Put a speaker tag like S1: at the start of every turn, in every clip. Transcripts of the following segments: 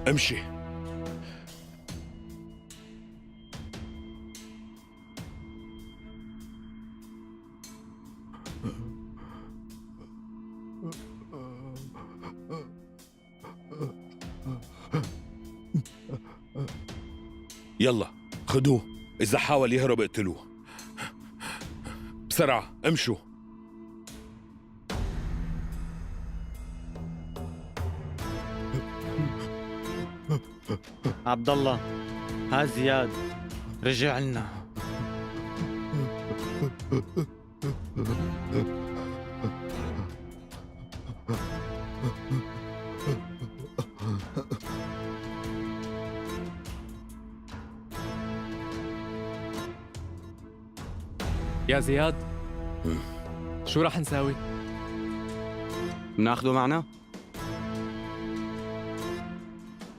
S1: امشي. يلا خدوه، إذا حاول يهرب اقتلوه. بسرعة امشوا.
S2: عبد الله، ها زياد رجع لنا.
S3: يا زياد، شو رح نساوي؟
S4: بناخده معنا؟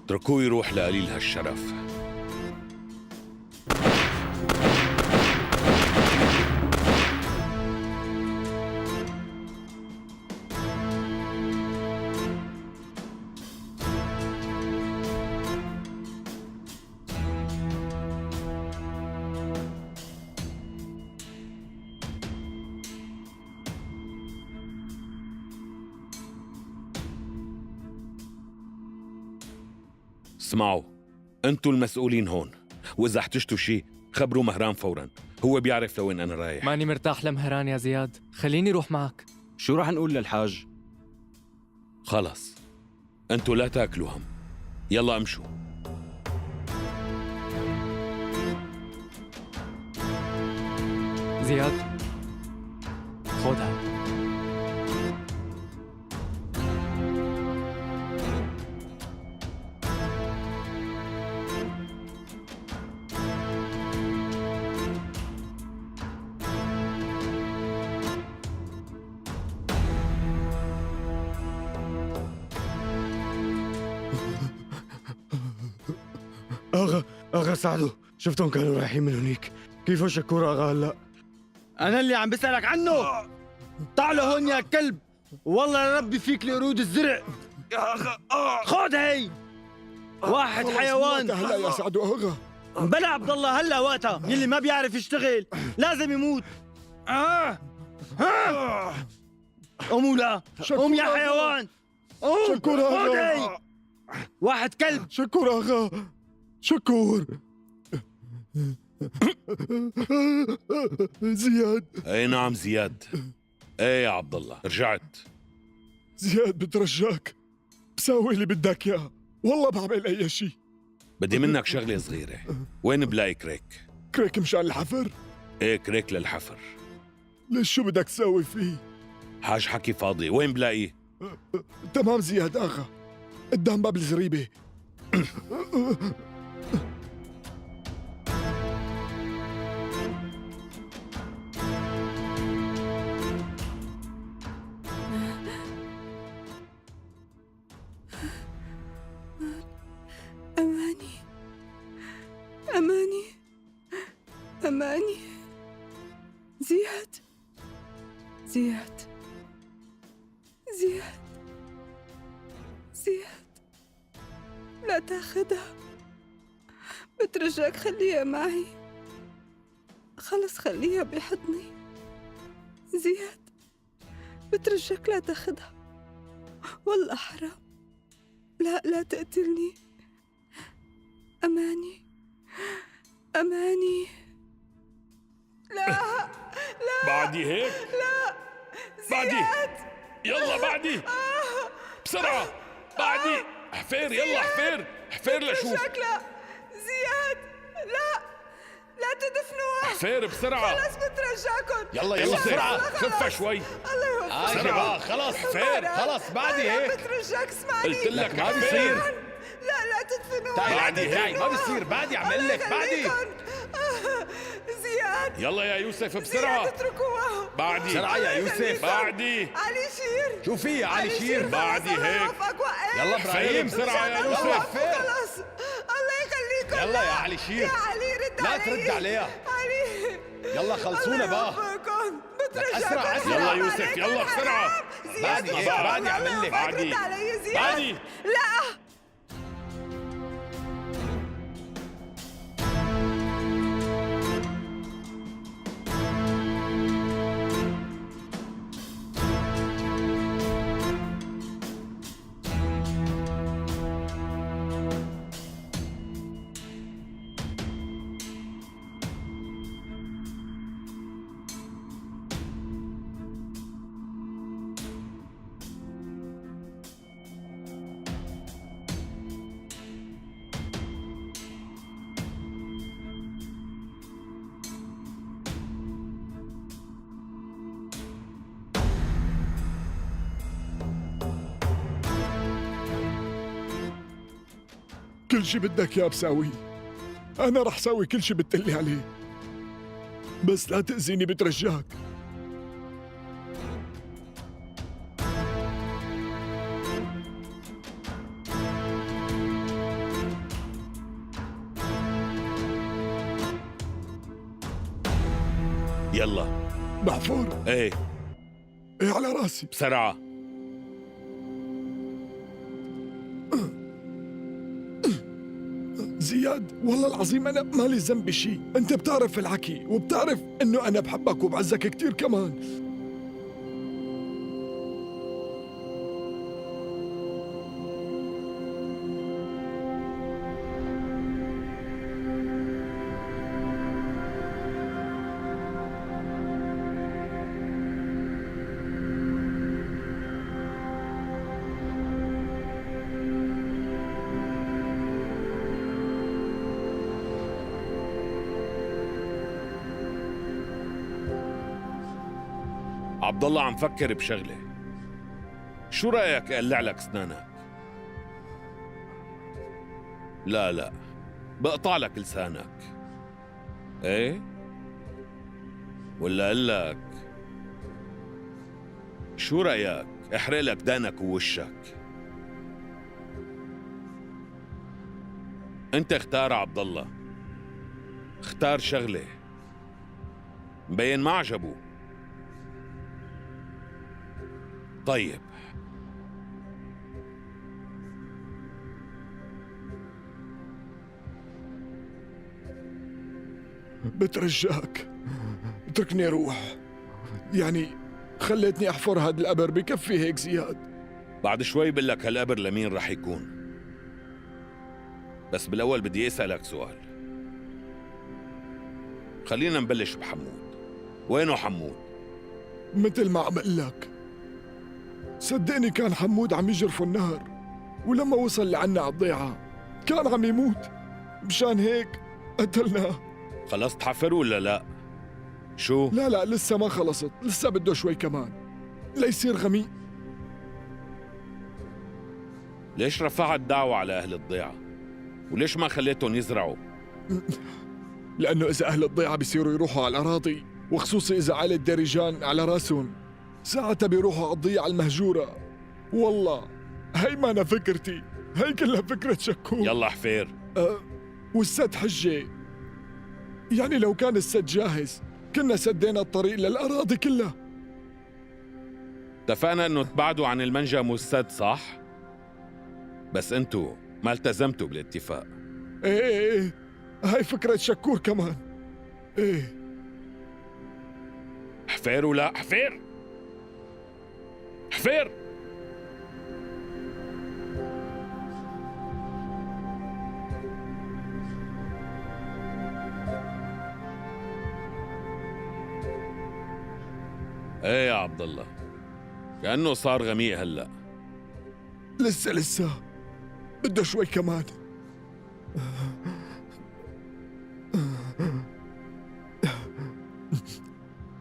S1: اتركوه يروح لقليل هالشرف. اسمعوا، انتو المسؤولين هون، واذا احتجتوا شيء خبروا مهران فورا، هو بيعرف لوين انا رايح.
S3: ماني مرتاح لمهران يا زياد، خليني روح معك.
S4: شو رح نقول للحاج؟
S1: خلص انتو لا تاكلوا هم، يلا امشوا.
S3: زياد خذها.
S5: آغا، آغا سعدو، شفتهم كانوا رايحين من هنيك، كيف شكور آغا هلا؟
S2: أنا اللي عم بسألك عنه. تعال هون يا كلب، والله ربي فيك القرود الزرق.
S5: يا آغا،
S2: خذ هي. واحد
S5: خلص،
S2: حيوان.
S5: وقتها هلا يا سعدو آغا.
S2: بلا عبد الله هلا وقتها، يلي ما بيعرف يشتغل لازم يموت. قوم ولا قوم يا
S5: شكور آغا.
S2: حيوان، قوم.
S5: شكور
S2: خذ
S5: آغا.
S2: هي. واحد كلب.
S5: شكور آغا، شكور. زياد.
S1: اي نعم زياد. ايه يا عبد الله رجعت.
S5: زياد بترجاك، بساوي اللي بدك اياه، والله بعمل اي شيء.
S1: بدي منك شغله صغيره، وين بلاقي كريك؟
S5: كريك مشان الحفر؟
S1: ايه كريك للحفر.
S5: ليش شو بدك تساوي فيه؟
S1: حاج حكي فاضي، وين بلاقيه؟
S5: تمام زياد اغا، قدام باب الزريبه.
S6: أماني، أماني، أماني. زياد، زياد، زياد، زياد، لا تاخدها، بترجاك خليها معي، خلص خليها بحضني. زياد بترجاك لا تاخدها، والله حرام، لا، لا تقتلني. أماني، أماني، لا، لا.
S1: بعدي هيك؟
S6: لا.
S1: بعدي.
S6: زياد.
S1: يلا بعدي بسرعة، بعدي. حفير، يلا حفير، حفير لشوف.
S6: بترجاك لا زياد، لا، لا تدفنوها.
S1: حفير بسرعة.
S6: خلص بترجاكم.
S7: يلا، يلا،
S1: يلا،
S7: بسرعة.
S1: خفة شوي.
S6: الله يوفقك.
S7: بسرعة. خلص.
S1: حفير.
S7: خلص، بعدي
S6: أنا
S7: هيك.
S6: بترجاك اسمعني.
S1: قلت لك
S7: ما
S1: حفير.
S7: بيصير.
S6: لا، لا تدفنوها.
S7: تعي،
S1: بعدي
S7: تعي،
S1: هيك.
S7: ما بيصير، بعدي عم اقول لك،
S6: الله
S7: بعدي.
S6: يخليكم. زياد.
S1: يلا يا يوسف بسرعة.
S6: زياد اتركوها.
S1: بعدي.
S7: بسرعة يا
S6: الله
S7: يوسف.
S6: يخليكم.
S1: بعدي.
S6: علي شير.
S7: شو في يا علي شير؟
S6: خلص،
S1: بعدي
S6: الله
S1: هيك.
S6: يوفقك، وقف.
S7: يلا
S1: حفير
S7: ابراهيم.
S1: بسرعة يا
S6: مشان
S1: يوسف.
S6: الله وقفوا، خلص. الله يخليكم.
S7: يلا
S6: لا.
S7: يا علي شير.
S6: يا علي رد
S7: لا
S6: علي.
S7: ترد عليها.
S6: علي.
S7: يلا خلصونا
S6: الله
S7: بقى.
S6: يوفقكم. بترجاكم.
S7: أسرع، أسرع.
S1: يلا
S6: حرام
S1: يوسف،
S6: عليكم،
S1: يلا بسرعة.
S6: حرام. زياد،
S7: بعدي هيك،
S6: مشان
S7: بعدي
S6: الله
S7: عم لك.
S6: يوفقك،
S1: بعدي.
S6: رد علي زياد.
S1: بعدي.
S6: لا.
S5: كل شي بدك إياه بساويه. أنا رح ساوي كل شي بتقلي عليه، بس لا تأذيني بترجاك.
S1: يلا.
S5: بحفر.
S1: ايه.
S5: ايه على راسي.
S1: بسرعة.
S5: زياد والله العظيم أنا مالي ذنب بشي، أنت بتعرف الحكي وبتعرف إنه أنا بحبك وبعزك كتير كمان.
S1: عبد الله عم فكر بشغلة، شو رأيك أقلع لك اسنانك؟ لا لا، بقطع لك لسانك. ايه؟ ولا أقول لك شو رأيك احرق لك دانك ووشك؟ انت اختار عبد الله، اختار شغلة. مبين ما عجبه. طيب
S5: بترجاك اتركني اروح، يعني خليتني احفر هذا القبر، بكفي هيك زياد.
S1: بعد شوي بقول لك هالقبر لمين رح يكون، بس بالاول بدي اسالك سؤال. خلينا نبلش بحمود. وينه حمود؟
S5: مثل ما عم اقول لك، صدقني كان حمود عم يجرفه النهر، ولما وصل لعنا على الضيعة كان عم يموت، مشان هيك قتلناه.
S1: خلصت حفر ولا لا؟ شو؟
S5: لا لا لسه ما خلصت، لسه بده شوي كمان ليصير غميق.
S1: ليش رفعت دعوة على أهل الضيعة؟ وليش ما خليتهم يزرعوا؟
S5: لأنه إذا أهل الضيعة بيصيروا يروحوا على الأراضي، وخصوصي إذا عائلة داريجان على راسهم، ساعتها بيروحوا على الضيعة المهجورة. والله هي ما أنا فكرتي، هي كلها فكرة شكور.
S1: يلا حفير.
S5: والسد حجة، يعني لو كان السد جاهز كنا سدينا الطريق للأراضي كلها.
S1: اتفقنا انه تبعدوا عن المنجم والسد صح؟ بس انتو ما التزمتوا بالاتفاق.
S5: ايه ايه ايه، هاي فكرة شكور كمان. ايه
S1: حفير ولا حفير؟ حفير. ايه يا عبد الله، كأنه صار غميق هلا.
S5: لسه لسه بده شوي كمان.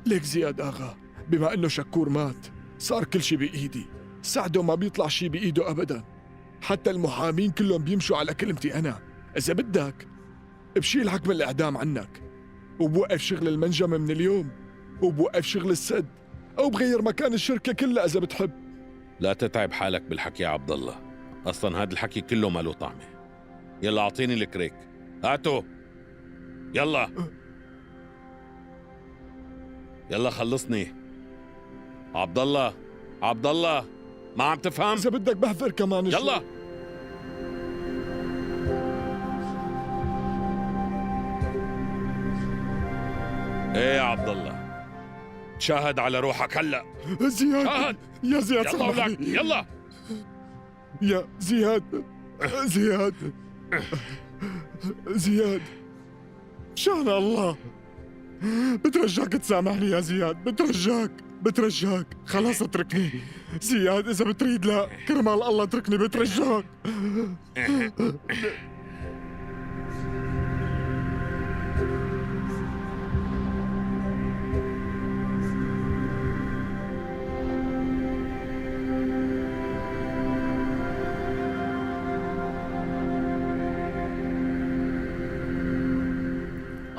S5: ليك زياد آغا، بما انه شكور مات صار كل شي بإيدي، سعده ما بيطلع شي بإيده أبدا، حتى المحامين كلهم بيمشوا على كلمتي أنا. إذا بدك بشيل حكم الإعدام عنك، وبوقف شغل المنجم من اليوم، وبوقف شغل السد، أو بغير مكان الشركة كلها إذا بتحب.
S1: لا تتعب حالك بالحكي يا عبد الله، أصلا هذا الحكي كله ما له طعمة. يلا أعطيني الكريك، هاتو. يلا يلا خلصني. عبد الله، عبد الله، ما عم تفهم؟
S5: إذا بدك بحفر كمان شوي.
S1: يلا. ايه يا عبد الله، تشاهد على روحك هلا.
S5: زياد،
S1: شاهد.
S5: يا زياد
S1: يلا ولك،
S5: سامحني.
S1: يلا.
S5: يا زياد، زياد، زياد، مشان الله بترجاك تسامحني يا زياد، بترجاك، بترجاك، خلاص اتركني زياد، إذا بتريد لا، كرمال الله اتركني، بترجاك.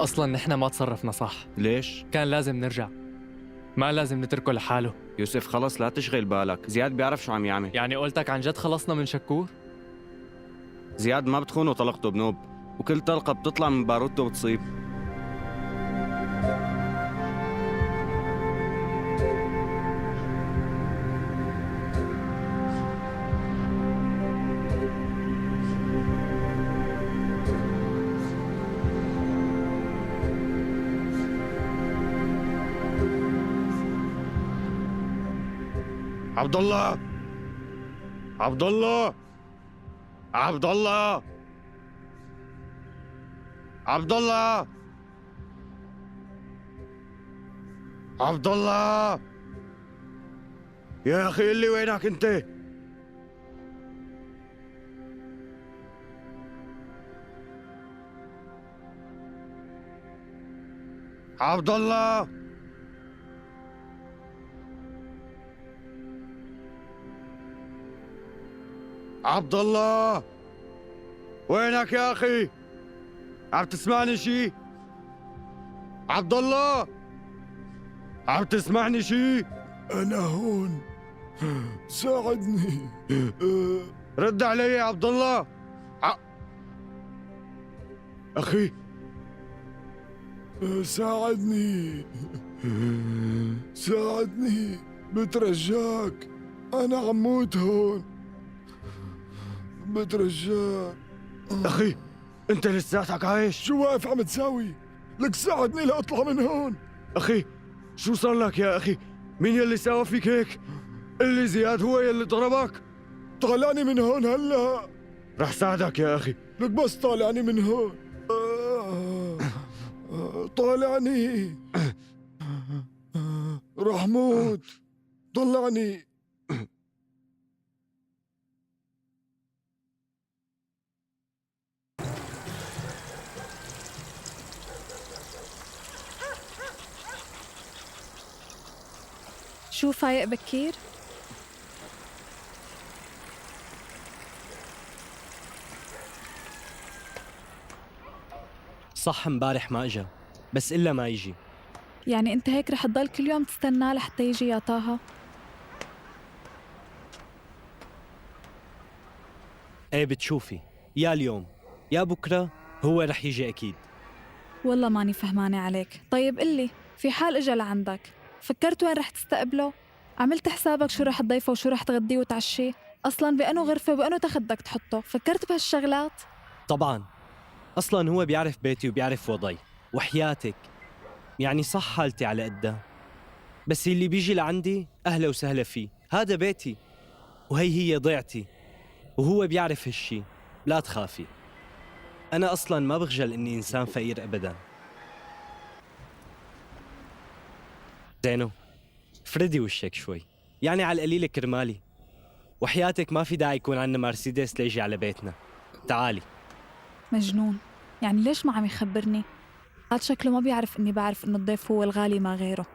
S3: أصلاً نحن ما تصرفنا صح.
S4: ليش؟
S3: كان لازم نرجع، ما لازم نتركه لحاله.
S4: يوسف خلص لا تشغل بالك، زياد بيعرف شو عم يعمل.
S3: يعني قلتك عن جد خلصنا من شكور؟
S4: زياد ما بتخونه طلقته بنوب، وكل طلقة بتطلع من بارودته بتصيب.
S2: عبد الله، عبد الله، عبد الله، عبد الله، عبد الله، يا اخي اللي وينك انت؟ عبد الله، عبد الله، وينك يا اخي؟ عم تسمعني شي؟ عبد الله، عم تسمعني شي؟
S5: أنا هون، ساعدني.
S2: رد علي يا عبد الله. أخي
S5: ساعدني، ساعدني، بترجاك، أنا عم موت هون، بترجاك.
S2: أخي أنت لساتك عايش؟
S5: شو واقف عم تساوي؟ لك ساعدني لأطلع من هون.
S2: أخي شو صار لك يا أخي؟ مين يلي ساوى فيك هيك؟ اللي زياد هو يلي ضربك؟
S5: طلعني من هون هلا.
S2: رح ساعدك يا أخي.
S5: لك بس طالعني من هون. طالعني، رح موت، طلعني.
S8: شو فايق بكير؟
S9: صح امبارح ما اجا، بس إلا ما يجي.
S8: يعني انت هيك رح تضل كل يوم تستناه لحتى يجي يا طه؟
S9: ايه بتشوفي، يا اليوم يا بكره هو رح يجي اكيد.
S8: والله ماني فهمانة عليك. طيب قلي، في حال اجا لعندك فكرت وين رح تستقبله؟ عملت حسابك شو رح تضيفه وشو رح تغديه وتعشيه؟ اصلا بأنو غرفة وبأنو تخت بدك تحطه؟ فكرت بهالشغلات؟
S9: طبعا، اصلا هو بيعرف بيتي وبيعرف وضعي وحياتك، يعني صح حالتي على قدها، بس اللي بيجي لعندي اهلا وسهلا فيه، هذا بيتي وهي هي ضيعتي، وهو بيعرف هالشي. لا تخافي، انا اصلا ما بخجل اني انسان فقير ابدا. زينو فردي وشك شوي، يعني على القليلة كرمالي، وحياتك ما في داعي يكون عندنا مرسيدس ليجي على بيتنا. تعالي.
S8: مجنون، يعني ليش ما عم يخبرني؟ هاد شكله ما بيعرف اني بعرف انه الضيف هو الغالي ما غيره.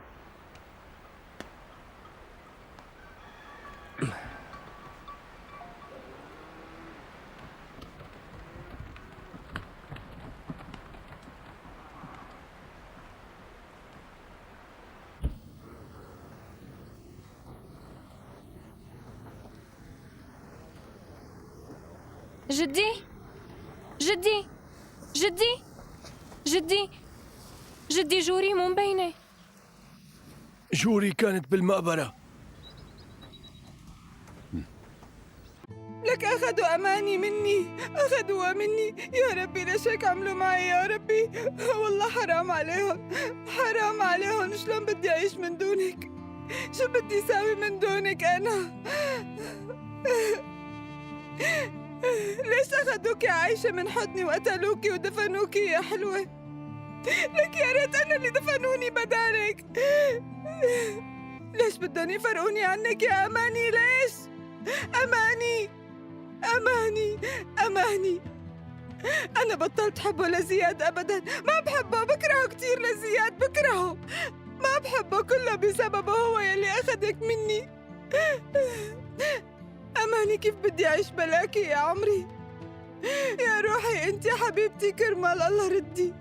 S10: جدي، جدي، جدي، جدي، جدي، جوري مو مبينة.
S11: جوري كانت بالمقبرة.
S6: لك أخذوا أماني مني، أخذوها مني يا ربي، ليش هيك عملوا معي يا ربي؟ والله حرام عليهم، حرام عليهم. شلون بدي أعيش من دونك؟ شو بدي ساوي من دونك أنا؟ ليش أخذوك يا عايشة من حضني وقتلوكي ودفنوكي يا حلوة؟ لك يا ريت أنا اللي دفنوني بدالك. ليش بدهم يفرقوني عنك يا أماني؟ ليش؟ أماني، أماني، أماني، أنا بطلت حبه لزياد أبداً، ما بحبه، بكرهه كتير لزياد، بكرهه، ما بحبه، كله بسببه هو يلي أخذك مني. أماني كيف بدي أعيش بلاكي يا عمري؟ يا روحي أنت حبيبتي، كرمال الله ردي.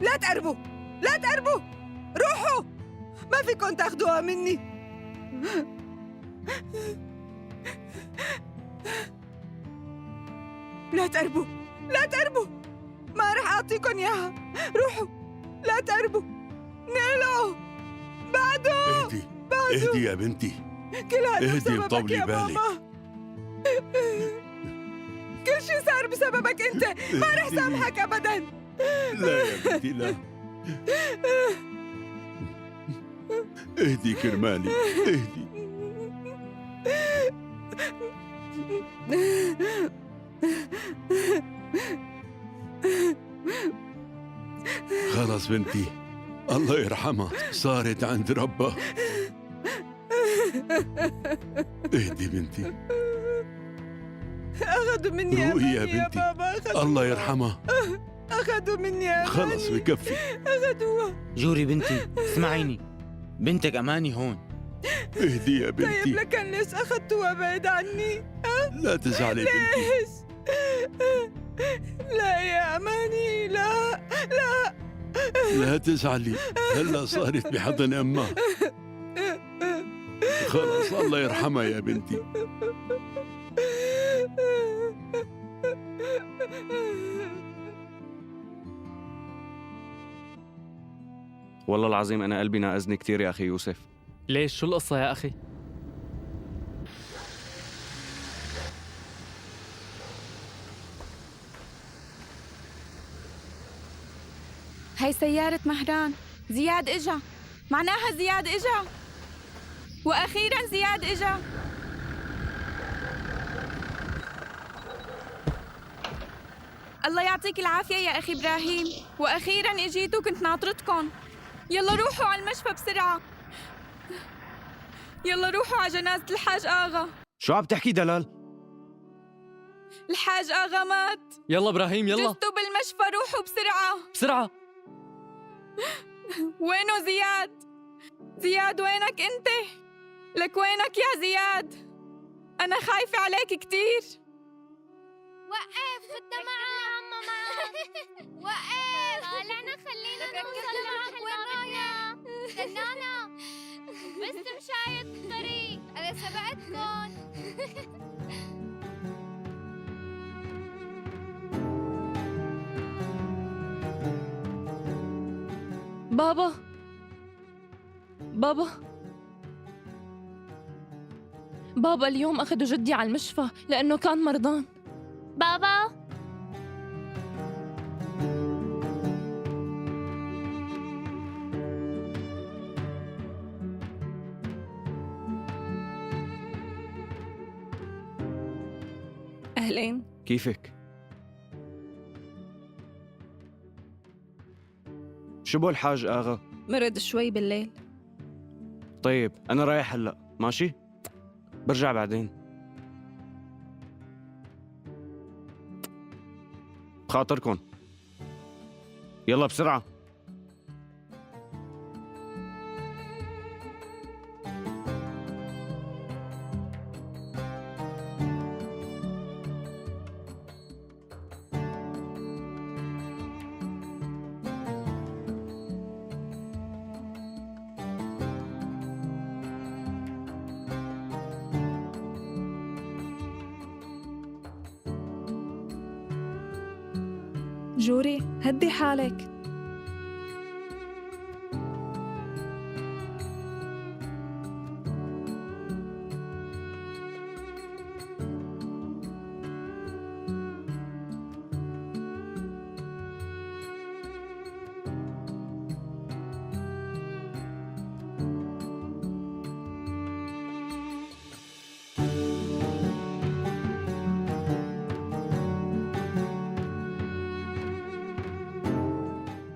S6: لا تقربوا، لا تقربوا، روحوا، ما فيكن تاخدوها مني. لا تقربوا، لا تقربوا، ما رح أعطيكن إياها. روحوا، لا تقربوا، نقلوا، بعدوا.
S12: اهدي،
S6: بعدوا.
S12: اهدي يا بنتي،
S6: كل هذا
S12: اهدي
S6: بسببك
S12: وطولي
S6: يا
S12: بالك.
S6: ماما، كل شيء صار بسببك أنت، ما رح
S12: اهدي.
S6: سامحك أبداً.
S12: لا يا بنتي لا، اهدي كرمالي، اهدي. خلص بنتي، الله يرحمها، صارت عند ربها. اهدي بنتي.
S6: أخذوا مني
S12: روقي يا
S6: أماني يا
S12: بنتي.
S6: بابا، أخذوا.
S12: الله يرحمها.
S6: أخذوا مني أماني.
S12: خلص بكفي.
S6: أخذوها.
S2: جوري بنتي اسمعيني، بنتك أماني هون.
S12: اهدي يا بنتي.
S6: طيب لكن ليش أخذتوها بعيد عني؟ ها؟
S12: لا تزعلي بنتي.
S6: ليش؟ لا يا أماني، لا لا.
S12: لا تزعلي، هلا صارت بحضن أمها. خلص الله يرحمها يا بنتي.
S4: والله العظيم أنا قلبي ناقزني كتير يا أخي يوسف.
S3: ليش؟ شو القصة يا أخي؟
S13: هاي سيارة مهران. زياد إجا، معناها زياد إجا، وأخيراً زياد إجا. الله يعطيك العافية يا أخي إبراهيم، وأخيراً إجيتوا، كنت ناطرتكم. يلا روحوا على المشفى بسرعة، يلا روحوا على جنازة الحاج آغا.
S4: شو عم تحكي دلال؟
S13: الحاج آغا مات.
S3: يلا إبراهيم يلا.
S13: جثته بالمشفى، روحوا بسرعة
S3: بسرعة.
S13: وينه زياد؟ زياد وينك أنت؟ لك وينك يا زياد؟ أنا خايفة عليك كتير.
S14: وقف، بدنا معك عمو معك. وقف، طالعنا، خلينا نوصل معك. وين رايح؟ استنانا بس مشاية الطريق، أنا سبقتكم.
S10: بابا، بابا، بابا، اليوم أخذوا جدي على المشفى لأنه كان مرضان.
S14: بابا،
S13: أهلين.
S4: كيفك؟ شو بو الحاج آغا؟
S13: مرض شوي بالليل.
S4: طيب أنا رايح هلأ، ماشي؟ برجع بعدين. بخاطركن، يلا بسرعة.
S8: جوري هدي حالك.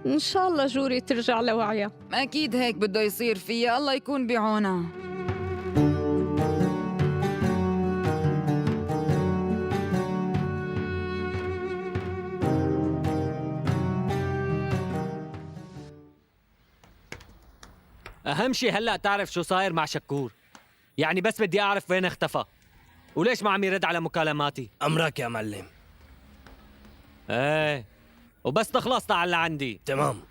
S13: إن شاء الله جوري ترجع لوعيها.
S6: أكيد هيك بده يصير فيها، الله يكون بعونها.
S15: أهم شي هلأ تعرف شو صاير مع شكور. يعني بس بدي أعرف وين اختفى وليش ما عم يرد على مكالماتي.
S11: أمرك يا معلم.
S15: ايه، وبس تخلص تعال لعندي.
S11: تمام.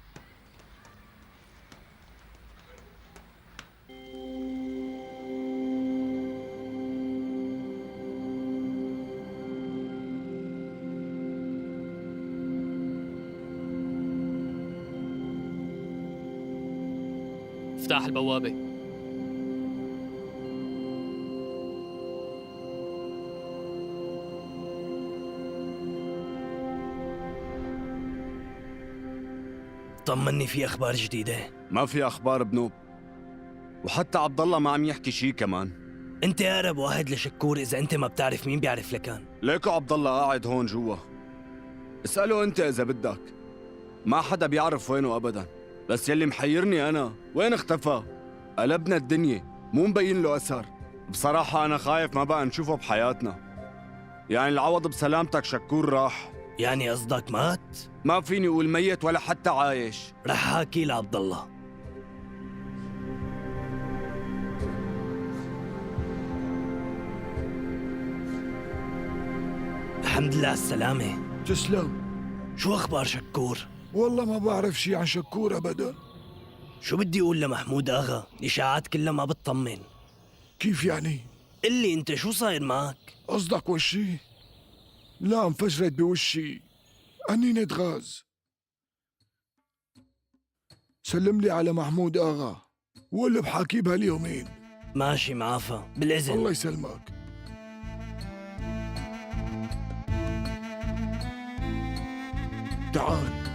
S3: افتح البوابة.
S11: طمني، في أخبار جديدة؟
S4: ما في اخبار بنوب، وحتى عبد الله ما عم يحكي شيء كمان.
S11: أنت أقرب واحد لشكور، إذا أنت ما بتعرف مين بيعرف لكان.
S4: ليكو عبد الله قاعد هون جوا، اسأله أنت إذا بدك. ما حدا بيعرف وينه أبدا، بس يلي محيرني أنا وين اختفى؟ قلبنا الدنيا، مو مبين له أثر. بصراحة أنا خايف ما بقى نشوفه بحياتنا. يعني العوض بسلامتك، شكور راح.
S11: يعني قصدك مات؟
S4: ما فيني أقول ميت ولا حتى عايش.
S11: رح حاكي لعبد الله. الحمد لله على السلامة.
S5: تسلم.
S11: شو أخبار شكور؟
S5: والله ما بعرف شي عن شكور أبدا.
S11: شو بدي أقول لمحمود آغا؟ الإشاعات كلها ما بتطمن.
S5: كيف يعني؟
S11: قلي أنت شو صاير معك؟
S5: قصدك وشي؟ لا، انفجرت بوشي قنينة غاز. سلم لي على محمود آغا وقول له بحاكيه بهاليومين.
S11: ماشي معافى، بالإذن.
S5: الله يسلمك. تعال.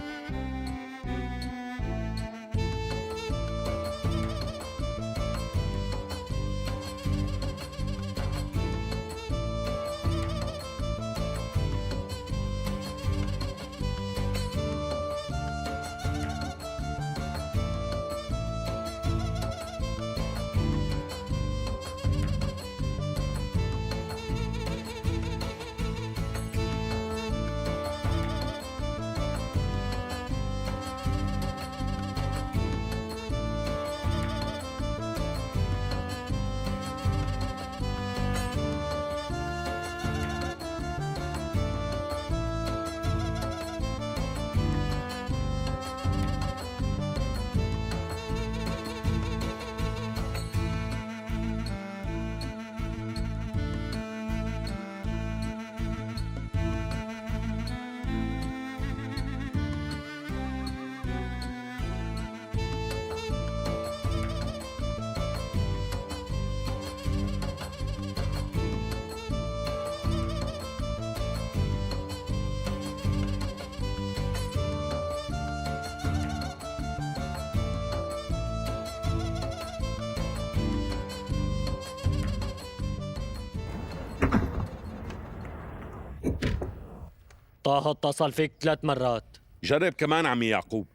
S15: طه اتصل فيك 3 مرات.
S1: جرب كمان عمي يعقوب.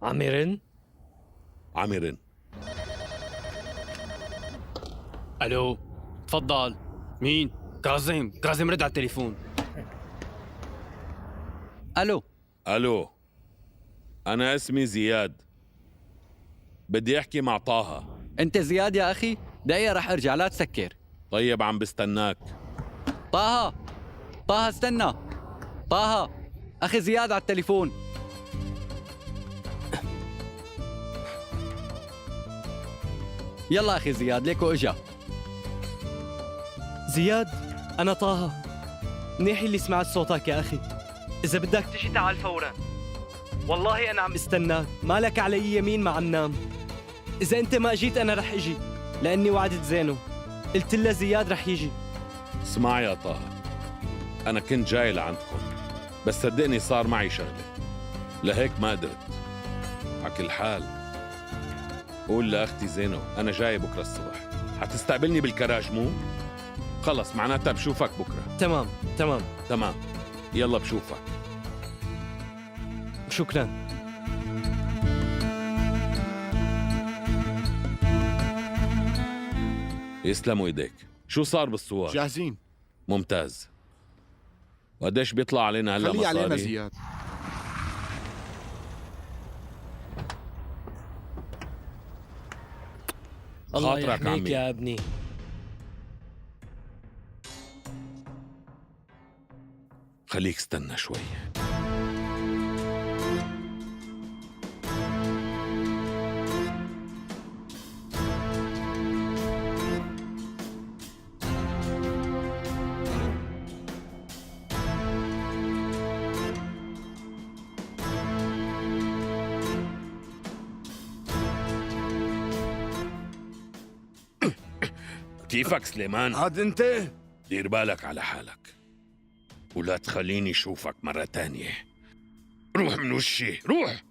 S15: عم يرن؟
S1: عم يرن.
S3: الو، تفضل. مين؟ كاظم. كاظم رد على التليفون.
S16: الو.
S1: الو، انا اسمي زياد، بدي احكي مع طه.
S16: انت زياد يا اخي؟ دقيقة رح ارجع، لا تسكر.
S1: طيب عم بستناك.
S16: طه، طه استنى. طه، اخي زياد على التليفون. يلا اخي زياد، ليكو اجا.
S9: زياد، انا طه. منيح اللي سمعت صوتك يا اخي. اذا بدك تجي تعال فورا. والله انا عم استناك، مالك علي يمين ما عم نام. اذا انت ما اجيت انا رح اجي، لاني وعدت زينو، قلت لها زياد رح يجي.
S1: اسمع يا طه، أنا كنت جاي لعندكم، بس صدقني صار معي شغلة، لهيك ما قدرت. على كل حال قول لأختي زينو أنا جاي بكرة الصبح، حتستقبلني بالكراج مو؟ خلص معناتها بشوفك بكرة.
S9: تمام تمام
S1: تمام، يلا بشوفك.
S9: شكرا.
S1: يسلموا ايديك. شو صار بالصور؟
S17: جاهزين.
S1: ممتاز. وقديش بيطلع علينا هلا
S17: خليه
S1: مصاري؟
S17: علينا زياد.
S15: الله
S1: خاطرك
S15: يحميك
S1: عمي.
S15: يا ابني.
S1: خليك استنى شوي. كيفك سليمان؟
S4: هاد انت؟
S1: دير بالك على حالك ولا تخليني اشوفك مرة تانية. روح من وشي، روح.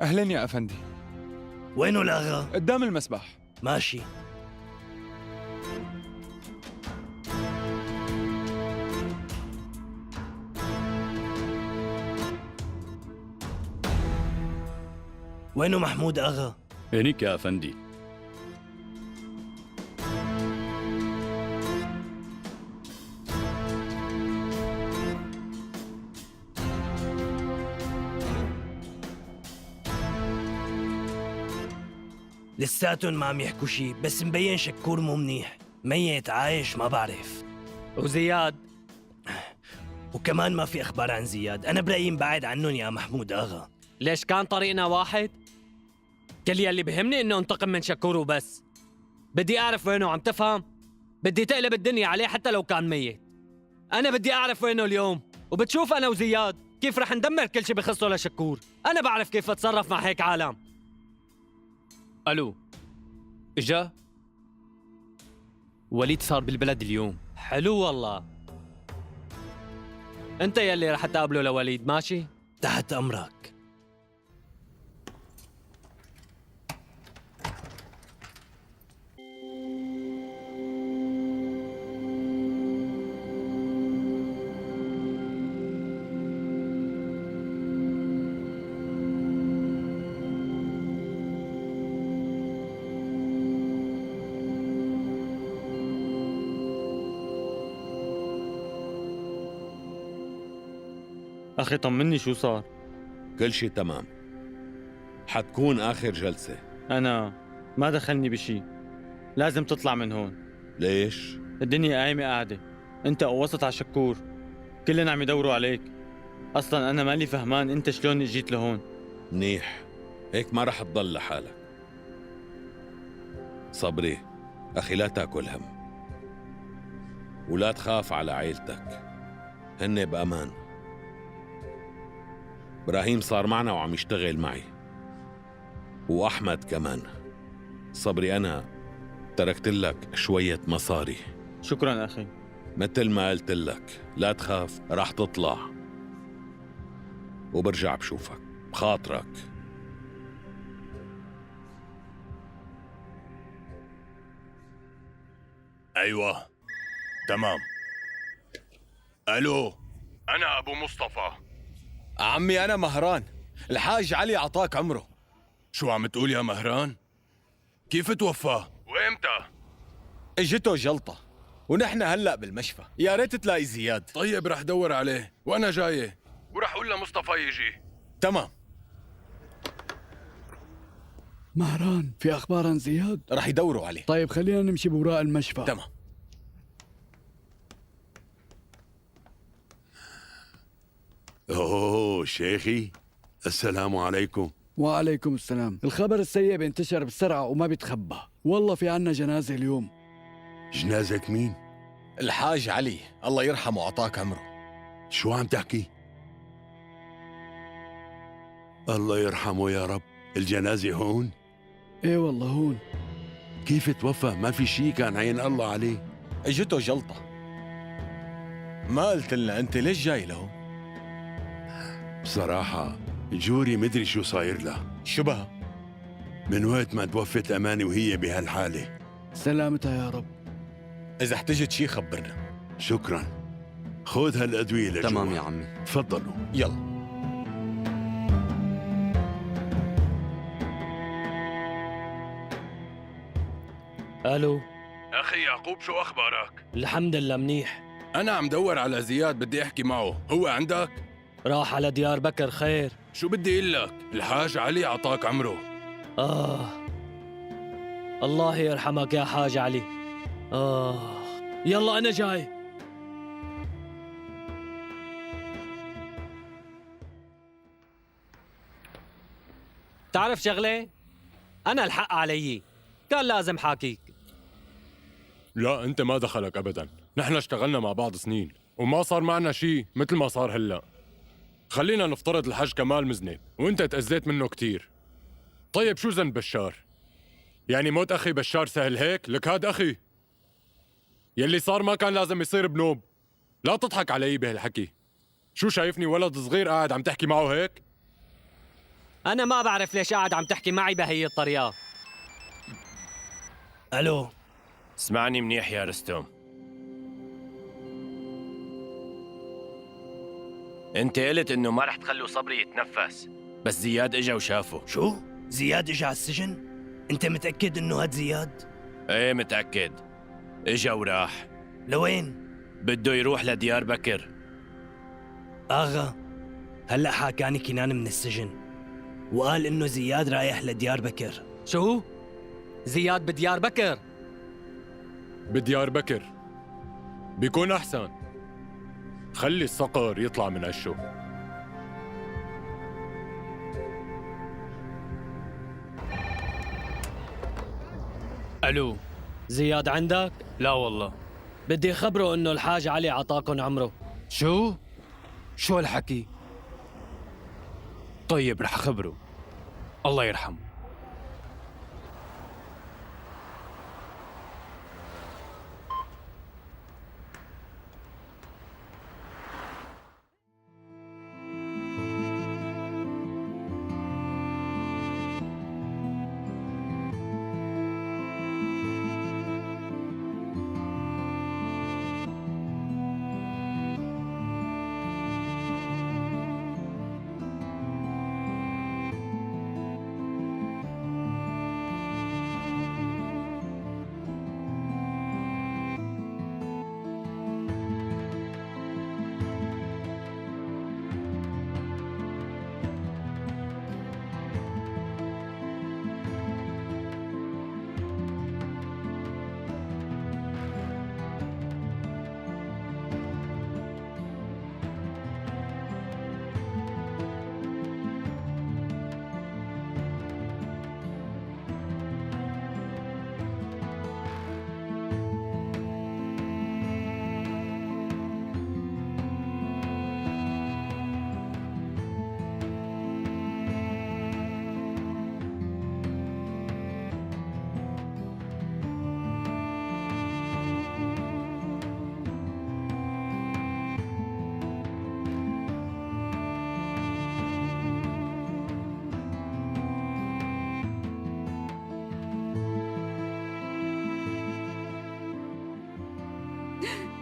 S17: أهلا يا أفندي.
S11: وينه الأغا؟
S17: قدام المسبح.
S11: ماشي. وينه محمود أغا؟
S12: هنيك يا أفندي.
S11: لساتن ما عم يحكوا شي، بس مبين شكور مو منيح، ميت عايش ما بعرف.
S15: وزياد؟
S11: وكمان ما في اخبار عن زياد، انا برايي نبعد عنهم يا محمود اغا.
S15: ليش كان طريقنا واحد؟ كل يلي بهمني انه انتقم من شكور وبس. بدي اعرف وينه، عم تفهم؟ بدي تقلب الدنيا عليه حتى لو كان ميت. انا بدي اعرف وينه اليوم، وبتشوف انا وزياد كيف رح ندمر كل شيء بخصه لشكور. انا بعرف كيف اتصرف مع هيك عالم.
S3: الو، اجا وليد صار بالبلد اليوم.
S15: حلو والله. انت يلي رح تقابله لوليد، ماشي؟
S11: تحت امرك.
S2: أخي طمني شو صار؟
S1: كل شيء تمام. حتكون آخر جلسة.
S2: أنا ما دخلني بشي، لازم تطلع من هون.
S1: ليش؟
S2: الدنيا قايمة قاعدة، أنت قوصت على شكور، كلنا عم يدوروا عليك. أصلا أنا مالي فهمان أنت شلون اجيت لهون.
S1: منيح، هيك ما رح تضل لحالك. صبري أخي، لا تاكل هم ولا تخاف على عيلتك، هن بأمان. إبراهيم صار معنا وعم يشتغل معي، وأحمد كمان. صبري أنا تركت لك شوية مصاري.
S2: شكرا أخي.
S1: مثل ما قلت لك لا تخاف، رح تطلع وبرجع بشوفك. بخاطرك.
S18: أيوة تمام. ألو، أنا أبو مصطفى.
S7: عمي أنا مهران، الحاج علي عطاك عمره.
S18: شو عم تقول يا مهران؟ كيف توفى؟ وإمتى؟
S7: اجته جلطة ونحن هلأ بالمشفى، يا ريت تلاقي زياد.
S18: طيب رح دور عليه وأنا جاي، ورح أقول لمصطفى يجي.
S7: تمام.
S19: مهران، في أخبار عن زياد؟
S7: رح يدوروا عليه.
S19: طيب خلينا نمشي بوراء المشفى.
S7: تمام.
S12: أوه شيخي، السلام عليكم.
S19: وعليكم السلام. الخبر السيء بينتشر بسرعة وما بيتخبى. والله في عنا جنازة اليوم.
S12: جنازة مين؟
S7: الحاج علي الله يرحمه عطاك عمره.
S12: شو عم تحكي؟ الله يرحمه يا رب. الجنازة هون؟
S19: ايه والله هون.
S12: كيف توفى؟ ما في شي، كان عين الله عليه.
S7: اجته جلطة. ما قلت لنا انت ليش جاي لهون؟
S12: بصراحة جوري مدري شو صاير لها.
S7: شو بها؟
S12: من وقت ما توفت أماني وهي بهالحالة.
S19: سلامتها يا رب.
S7: إذا احتجت شي خبرنا.
S12: شكرا. خذ هالأدوية لجوا.
S4: تمام يا عمي.
S12: تفضلوا.
S7: يلا.
S15: الو.
S18: أخي يعقوب، شو أخبارك؟
S15: الحمد لله منيح.
S18: أنا عم دور على زياد، بدي أحكي معه. هو عندك؟
S15: راح على ديار بكر. خير؟
S18: شو بدي أقول لك؟ الحاج علي عطاك عمره.
S15: آه، الله يرحمك يا حاج علي. يلا أنا جاي. تعرف شغلة؟ أنا الحق علي، كان لازم حاكيك.
S18: لا، أنت ما دخلك أبدا. نحن اشتغلنا مع بعض سنين وما صار معنا شيء مثل ما صار هلأ. خلينا نفترض الحاج كمال مذنب وانت تأذيت منه كتير. طيب شو ذنب بشار؟ يعني موت أخي بشار سهل هيك؟ لك هاد أخي. يلي صار ما كان لازم يصير بنوب. لا تضحك علي بهالحكي. شو شايفني ولد صغير قاعد عم تحكي معه هيك؟
S15: أنا ما بعرف ليش قاعد عم تحكي معي بهي الطريقة.
S11: ألو.
S20: اسمعني منيح يا رستم، انت قلت انه ما رح تخلوا صبري يتنفس، بس زياد اجا وشافه.
S11: شو؟ زياد اجا على السجن؟ انت متأكد انه هاد زياد؟
S20: ايه متأكد، اجا وراح.
S11: لوين؟
S20: بده يروح لديار بكر.
S11: آغا، هلأ حاكاني كنان من السجن وقال انه زياد رايح لديار بكر.
S15: شو؟ زياد بديار بكر؟
S18: بديار بكر بيكون أحسن. خلي الصقر يطلع من عشه.
S3: الو.
S15: زياد عندك؟
S3: لا والله.
S15: بدي خبره انه الحاج علي عطاكم عمره.
S3: شو؟ شو هالحكي؟ طيب رح خبره. الله يرحمه.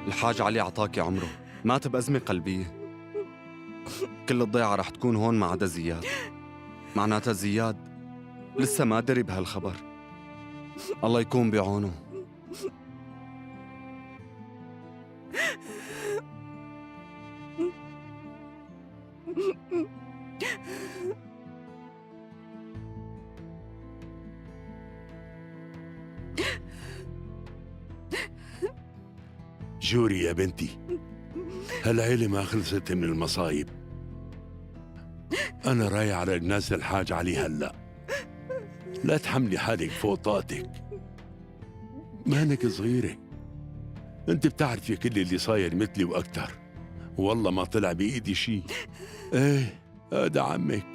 S4: الحاج علي عطاكي عمره، مات بأزمة قلبية. كل الضيعة رح تكون هون ما عدا زياد. معناتها زياد لسه ما دري بهالخبر. الله يكون بعونه.
S12: جوري يا بنتي، هالعيلة ما خلصت من المصايب. أنا رايح على الناس الحاج علي هلأ. لا تحملي حالك فوق طاقتك، مانك صغيرة، أنت بتعرفي كل اللي صاير مثلي وأكتر. والله ما طلع بإيدي شي. إيه هذا عمك.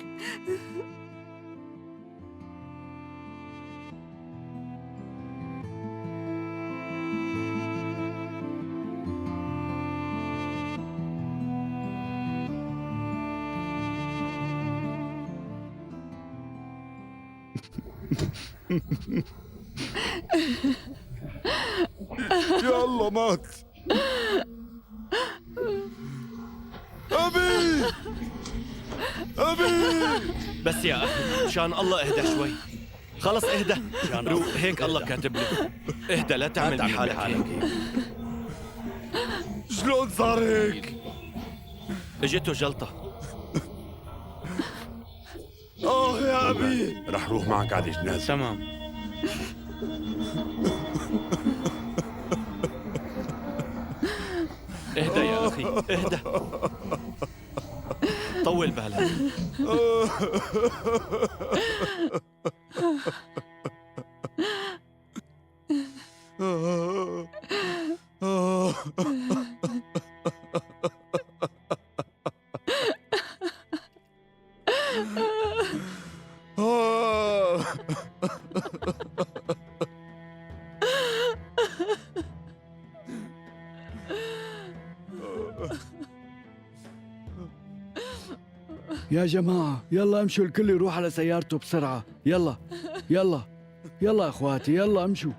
S4: يا الله مات. أبي، أبي.
S20: بس يا أخي مشان الله اهدى شوي. خلص اهدى، روق، هيك الله كاتب له. اهدى، لا تعمل بحالك هيك.
S4: شلون صار هيك؟
S20: اجته جلطة.
S4: آه يا أبي.
S12: رح روح معك على الجنازة.
S2: تمام.
S20: اهدى يا أخي، اهدى، طول بالك.
S19: يا جماعة يلا امشوا، الكل يروح على سيارته بسرعة. يلا يلا يلا اخواتي، يلا امشوا.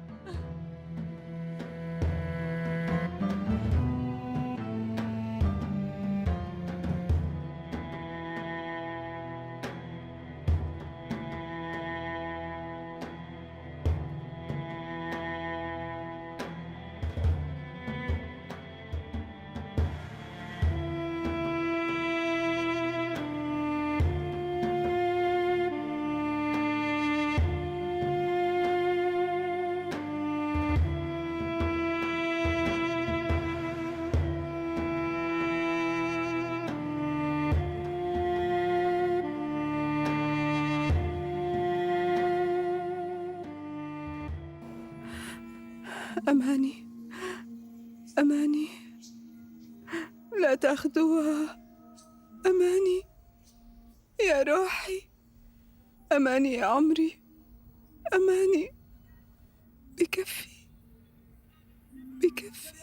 S6: أماني، أماني، لا تأخذوها. أماني يا روحي، أماني يا عمري، أماني، بكفي بكفي،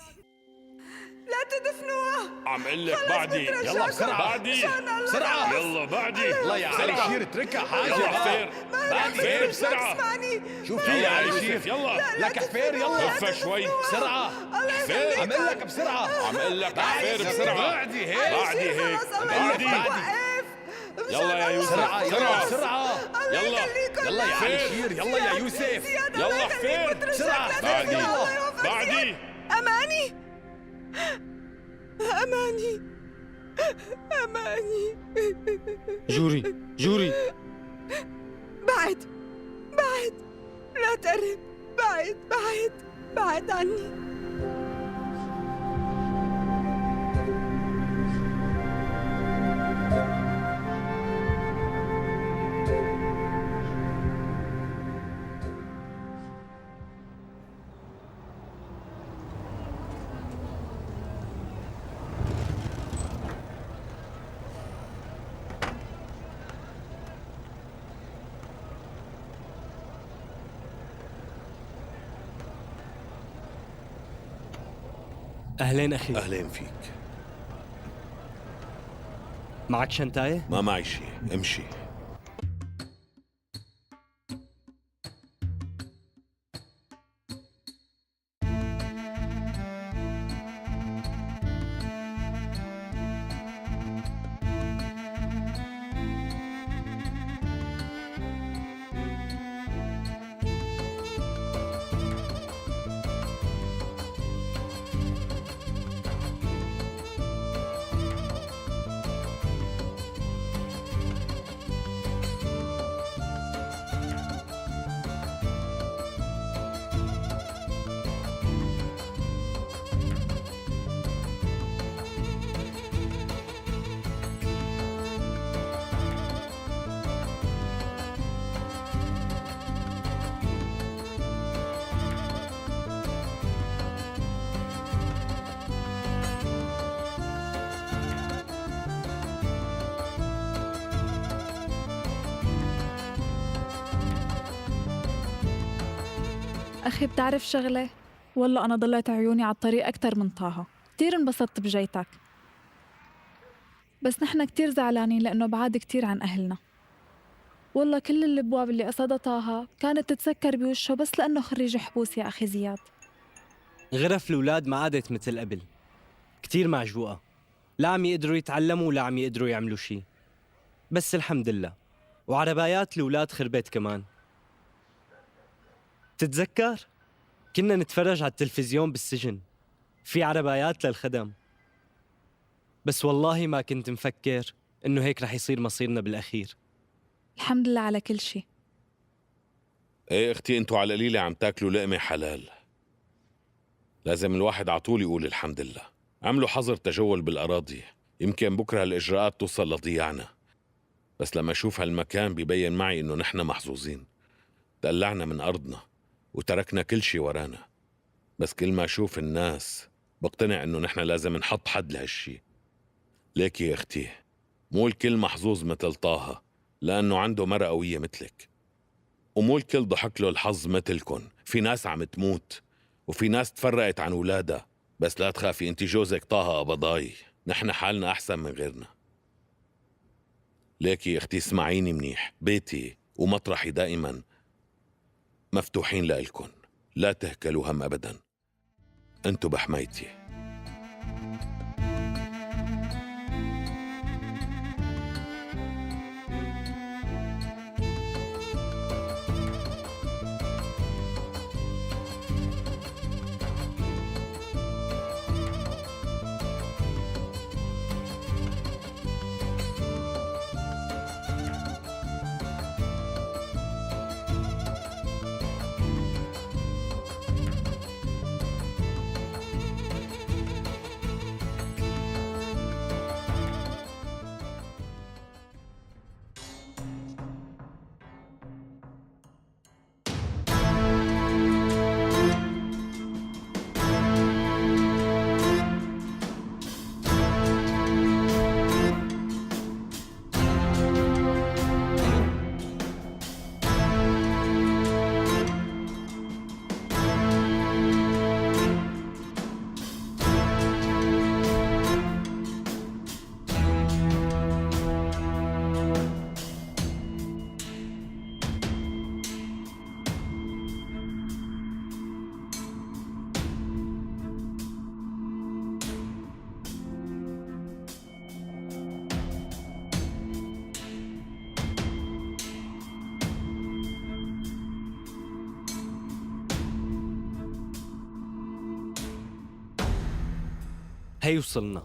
S6: لا تدفنوها.
S1: عم اقول لك
S6: خلص
S1: بعدي.
S6: بترجاكم.
S1: يلا بسرعة. بعدي.
S6: مشان الله.
S1: بسرعة. يلا بعدي.
S7: يلا يا علي
S1: بسرعة.
S7: شير، اتركها حاجة.
S1: يلا حفير.
S6: ما رح
S1: حفير
S6: بترجاك،
S1: بسرعة.
S6: اسمعني.
S7: شو
S6: ما
S7: في يا
S6: رح
S7: علي
S6: بترجاك.
S7: شير؟
S1: يلا.
S6: لا، لا
S7: لك حفير، يلا.
S6: تدفنوها.
S1: خفة شوي.
S7: بسرعة.
S6: الله
S1: حفير.
S6: يخليكم.
S7: عم اقول لك بسرعة.
S1: عم اقول لك
S7: بعدي.
S1: حفير بسرعة.
S7: بعدي هيك.
S6: علي
S1: بعدي
S6: شير،
S1: هيك.
S6: خلص، الله
S1: بعدي.
S6: يخليك. وقف. مشان
S1: يلا يا
S6: الله.
S1: يوسف.
S7: بسرعة، يلا
S1: بسرعة.
S7: بسرعة.
S6: الله
S1: يلا.
S6: يخليكم.
S7: يلا يا علي
S1: حفير.
S7: شير، يلا يا يوسف.
S6: زياد، الله
S1: يلا
S6: يخليك،
S1: حفير.
S6: بترجاك،
S7: بسرعة.
S6: لا
S1: بعدي.
S6: تدفنوها. الله يوفقك.
S1: بعدي.
S6: أماني، أماني، أماني.
S2: جوري، جوري.
S6: بعد، بعد، لا تقرب. بعد، بعد، بعد عني.
S9: أهلين أخي.
S1: أهلين فيك.
S9: معك شنتاية؟
S1: ما معي شيء، امشي.
S8: أخي بتعرف شغلة؟ والله أنا ضليت عيوني على الطريق أكتر من طه. كتير انبسطت بجيتك، بس نحن كتير زعلانين لأنه بعاد كتير عن أهلنا. والله كل الابواب اللي قصدها طه كانت تتسكر بوشه بس لأنه خريج حبوس يا أخي زياد.
S9: غرف الأولاد ما عادت مثل قبل، كتير معجوقة، لا عم يقدروا يتعلموا ولا عم يقدروا يعملوا شي، بس الحمد لله. وعربايات الأولاد خربت كمان. تتذكر؟ كنا نتفرج على التلفزيون بالسجن، في عربايات للخدم، بس والله ما كنت مفكر إنه هيك رح يصير مصيرنا بالأخير.
S8: الحمد لله على كل شي.
S1: ايه اختي، انتو على القليلة عم تاكلوا لقمة حلال. لازم الواحد على طول يقول الحمد لله. عملوا حظر تجول بالأراضي، يمكن بكرة هالإجراءات توصل لضياعنا، بس لما أشوف هالمكان بيبين معي إنه نحن محظوظين. تقلعنا من أرضنا وتركنا كل شي ورانا، بس كل ما أشوف الناس بقتنع إنه نحن لازم نحط حد لهالشي. ليكي يا أختي، مو الكل محظوظ مثل طه لأنه عنده مرأة قوية مثلك، ومو الكل ضحك له الحظ مثلكن. في ناس عم تموت وفي ناس تفرقت عن أولادها، بس لا تخافي، انت جوزك طه قبضاي، نحن حالنا أحسن من غيرنا. ليكي يا أختي، اسمعيني منيح، بيتي ومطرحي دائما مفتوحين لإلكن، لا تهكلوا هم أبدا، انتو بحمايتي.
S9: هي وصلنا.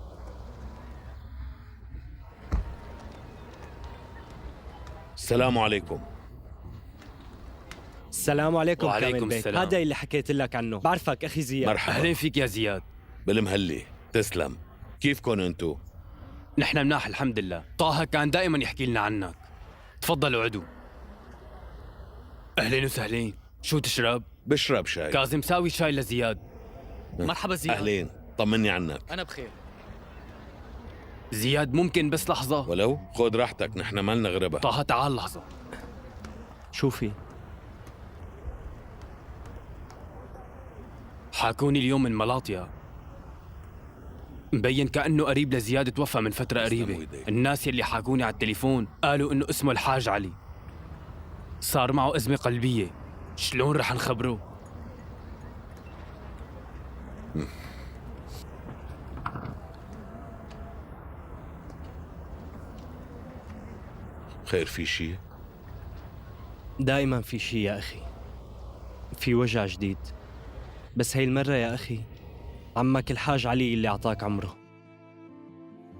S1: السلام عليكم.
S9: السلام عليكم.
S3: وعليكم
S9: كامل بيك.
S3: السلام.
S9: هذا اللي حكيت لك عنه، بعرفك أخي زياد.
S1: مرحبا.
S3: أهلين فيك يا زياد.
S1: بالمهلي، تسلم. كيفكن انتو؟
S3: نحن مناح الحمد لله. طه كان دائما يحكي لنا عنك. تفضلوا عدو. أهلين وسهلين. شو تشرب؟
S1: بشرب شاي.
S3: كاظم ساوي شاي لزياد.
S15: مرحبا زياد.
S1: أهلين، طمني عنك.
S15: أنا بخير.
S3: زياد ممكن بس لحظة؟
S1: ولو خذ راحتك، نحن مالنا غربة.
S3: طه تعال لحظة.
S9: شوفي،
S3: حاكوني اليوم من ملاطيا، مبين كأنه قريب لزياد توفى من فترة قريبة. الناس يلي حاكوني على التليفون قالوا إنه اسمه الحاج علي، صار معه أزمة قلبية. شلون رح نخبره؟
S1: خير، في شيء؟
S9: دائما في شيء يا أخي، في وجع جديد، بس هاي المرة يا أخي عمك الحاج علي اللي أعطاك عمره،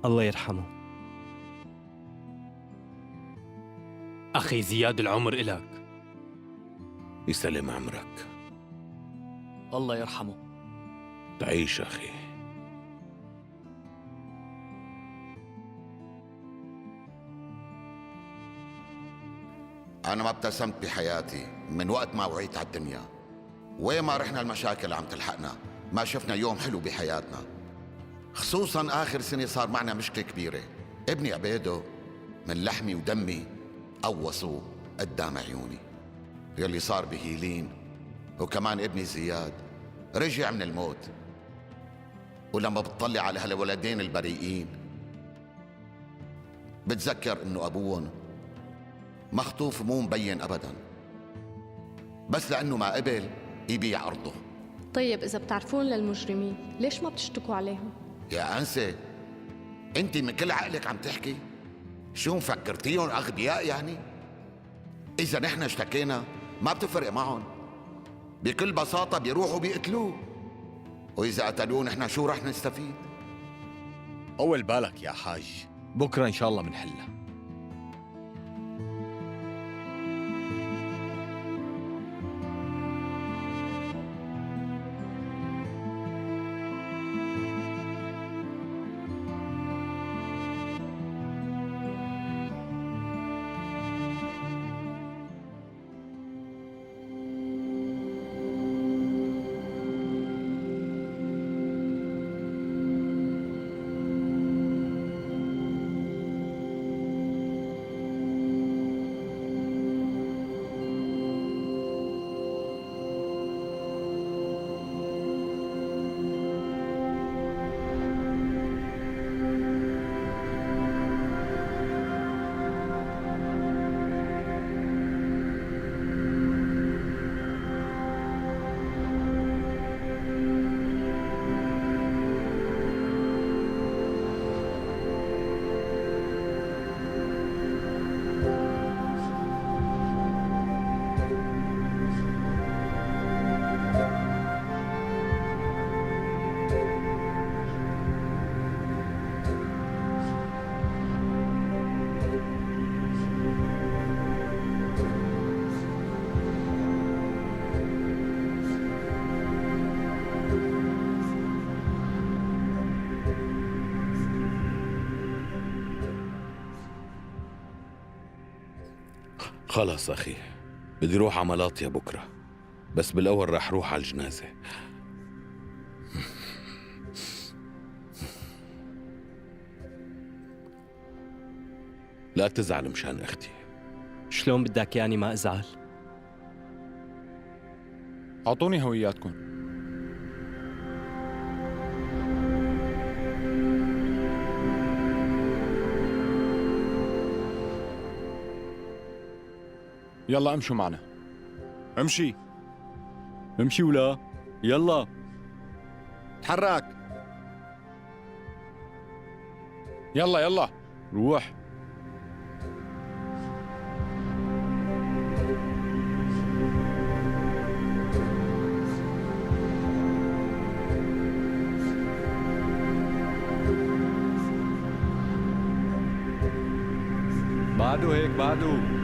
S9: الله يرحمه.
S3: أخي زياد العمر إلك.
S1: يسلم عمرك.
S15: الله يرحمه.
S1: تعيش أخي.
S21: أنا ما ابتسمت بحياتي من وقت ما وعيت على الدنيا. وين ما رحنا المشاكل عم تلحقنا، ما شفنا يوم حلو بحياتنا، خصوصا آخر سنة صار معنا مشكلة كبيرة. ابني عبيده من لحمي ودمي قوصوه قدام عيوني، يلي صار بهيلين، وكمان ابني زياد رجع من الموت. ولما بتطلع على هالولدين البريئين بتذكر انه ابوهم مخطوف مو مبين أبدا، بس لأنه ما قبل يبيع أرضه.
S10: طيب إذا بتعرفون للمجرمين ليش ما بتشتكوا عليهم؟
S21: يا أنسة، أنت من كل عقلك عم تحكي؟ شو مفكرتيهم أغبياء يعني؟ إذا نحن اشتكينا ما بتفرق معهم، بكل بساطة بيروحوا بيقتلوه، وإذا قتلوه نحن شو رح نستفيد؟
S7: طول بالك يا حاج، بكرة إن شاء الله منحلها.
S1: خلص أخي، بدي روح على ملاطيا بكرة، بس بالأول رح روح على الجنازة. لا تزعل مشان أختي.
S9: شلون بدك يعني ما أزعل؟
S17: أعطوني هوياتكم. يلا امشوا معنا.
S4: امشي
S16: امشي ولا يلا
S4: تحرك.
S17: يلا يلا
S16: روح. بعده هيك بعده.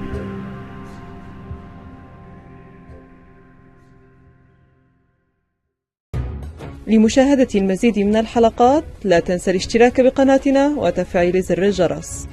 S22: لمشاهدة المزيد من الحلقات لا تنسى الاشتراك بقناتنا وتفعيل زر الجرس.